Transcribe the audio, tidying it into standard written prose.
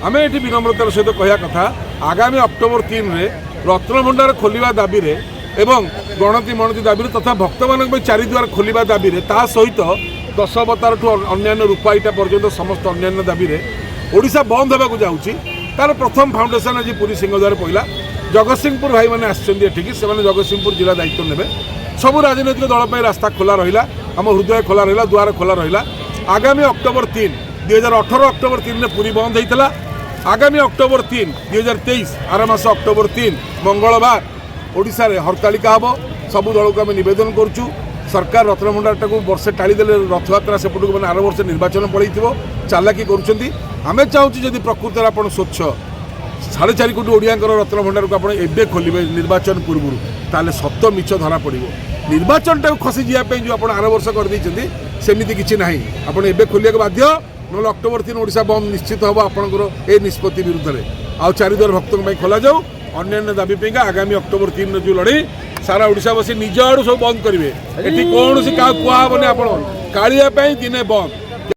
ଆମେ ଏଠି ବିନମ୍ରତାର ସହିତ କହିବା କଥା, ଆଗାମୀ ଅକ୍ଟୋବର 3ରେ ରତ୍ନଭଣ୍ଡାର ଖୋଲିବା ଦାବିରେ ଏବଂ ଗଣତି ମଣତି ଦାବିରେ ତଥା ଭକ୍ତମାନଙ୍କ ପାଇଁ ଚାରିଦ୍ୱାର ଖୋଲିବା ଦାବିରେ, ତା ସହିତ ଦଶାବତାରଠୁ ଅନ୍ୟାନ୍ୟ ରୂପାଇଟା ପର୍ଯ୍ୟନ୍ତ ସମସ୍ତ ଅନ୍ୟାନ୍ୟ ଦାବିରେ ଓଡ଼ିଶା ବନ୍ଦ ହେବାକୁ ଯାଉଛି। ତାର ପ୍ରଥମ ଫାଉଣ୍ଡେସନ୍ ଆଜି ପୁରୀ ସିଂହଦ୍ୱାର ପଡ଼ିଲା। ଜଗତସିଂହପୁର ଭାଇମାନେ ଆସିଛନ୍ତି ଏଠିକି, ସେମାନେ ଜଗତସିଂହପୁର ଜିଲ୍ଲା ଦାୟିତ୍ୱ ନେବେ। ସବୁ ରାଜନୈତିକ ଦଳ ପାଇଁ ରାସ୍ତା ଖୋଲା ରହିଲା, ଆମ ହୃଦୟ ଖୋଲା ରହିଲା, ଦ୍ୱାର ଖୋଲା ରହିଲା। ଆଗାମୀ ଅକ୍ଟୋବର 3, 2018 ଅକ୍ଟୋବର 3ରେ ପୁରୀ ବନ୍ଦ ହେଇଥିଲା। ଆଗାମୀ ଅକ୍ଟୋବର 3, 2023, ଆର ମାସ ଅକ୍ଟୋବର 3 ମଙ୍ଗଳବାର ଓଡ଼ିଶାରେ ହରତାଳିକା ହେବ। ସବୁ ଦଳକୁ ଆମେ ନିବେଦନ କରୁଛୁ, ସରକାର ରତ୍ନଭଣ୍ଡାରଟାକୁ ବର୍ଷେ ଟାଳିଦେଲେ ରଥଯାତ୍ରା ସେପଟକୁ, ମାନେ ଆର ବର୍ଷ ନିର୍ବାଚନ ପଳେଇଥିବ, ଚାଲାକି କରୁଛନ୍ତି। ଆମେ ଚାହୁଁଛୁ, ଯଦି ପ୍ରକୃତରେ ଆପଣ ସ୍ୱଚ୍ଛ, 4.5 କୋଟି ଓଡ଼ିଆଙ୍କର ରତ୍ନଭଣ୍ଡାରକୁ ଆପଣ ଏବେ ଖୋଲିବେ ନିର୍ବାଚନ ପୂର୍ବରୁ, ତାହେଲେ ସତ ମିଛ ଧରା ପଡ଼ିବ। ନିର୍ବାଚନଟାକୁ ଖସି ଯିବା ପାଇଁ ଯେଉଁ ଆପଣ ଆର ବର୍ଷ କରିଦେଇଛନ୍ତି, ସେମିତି କିଛି ନାହିଁ। ଆପଣ ଏବେ ଖୋଲିବାକୁ ବାଧ୍ୟ, ନହେଲେ ଅକ୍ଟୋବର 3 ଓଡ଼ିଶା ବନ୍ଦ ନିଶ୍ଚିତ ହେବ ଆପଣଙ୍କର ଏ ନିଷ୍ପତ୍ତି ବିରୁଦ୍ଧରେ। ଆଉ ଚାରିଦ୍ୱାର ଭକ୍ତଙ୍କ ପାଇଁ ଖୋଲାଯାଉ। ଅନ୍ୟାନ୍ୟ ଦାବି ପାଇଁକା ଆଗାମୀ ଅକ୍ଟୋବର 3ର ଯେଉଁ ଲଢ଼େଇ, ସାରା ଓଡ଼ିଶାବାସୀ ନିଜ ଆଡ଼ୁ ସବୁ ବନ୍ଦ କରିବେ। ଏଠି କୌଣସି କାହାକୁ କୁହାହେବନି। ଆପଣ କାଳିଆ ପାଇଁ ଦିନେ ବନ୍ଦ।